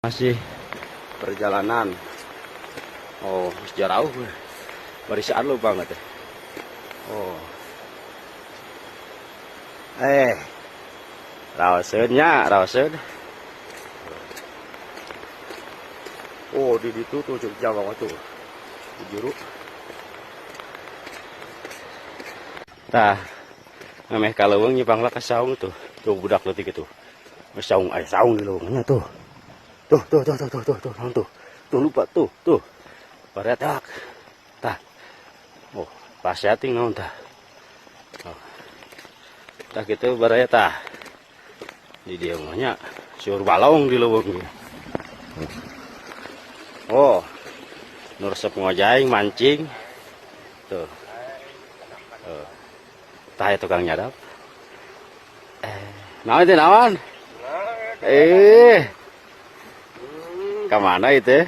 Masih perjalanan. Oh, jauh. Barisan lu banget ya. Oh. Eh. Raoseun nya, raoseun. Oh, di ditu tuh Jogja banget tuh. Di juru. Tah. Memeh ka leuweung nyipanglah ka saung tuh. Tuh budak leutik itu. Saung aya saung di leuweungnya tuh. Tuh, tuh, tuh, tuh, tuh, tuh, tuh, tuh, tuh, tuh lupa tuh, tuh. Baretak. Tah. Oh, paseating naon tah. Oh. Tah kitu baraya tah. Di dieu mah nya siur balong di leuweung. Oh. Nu resep ngojaing mancing. Tuh. Oh. Tah aya tukang nyadap. Eh, naon itu naon? Eh. Ka mana itu?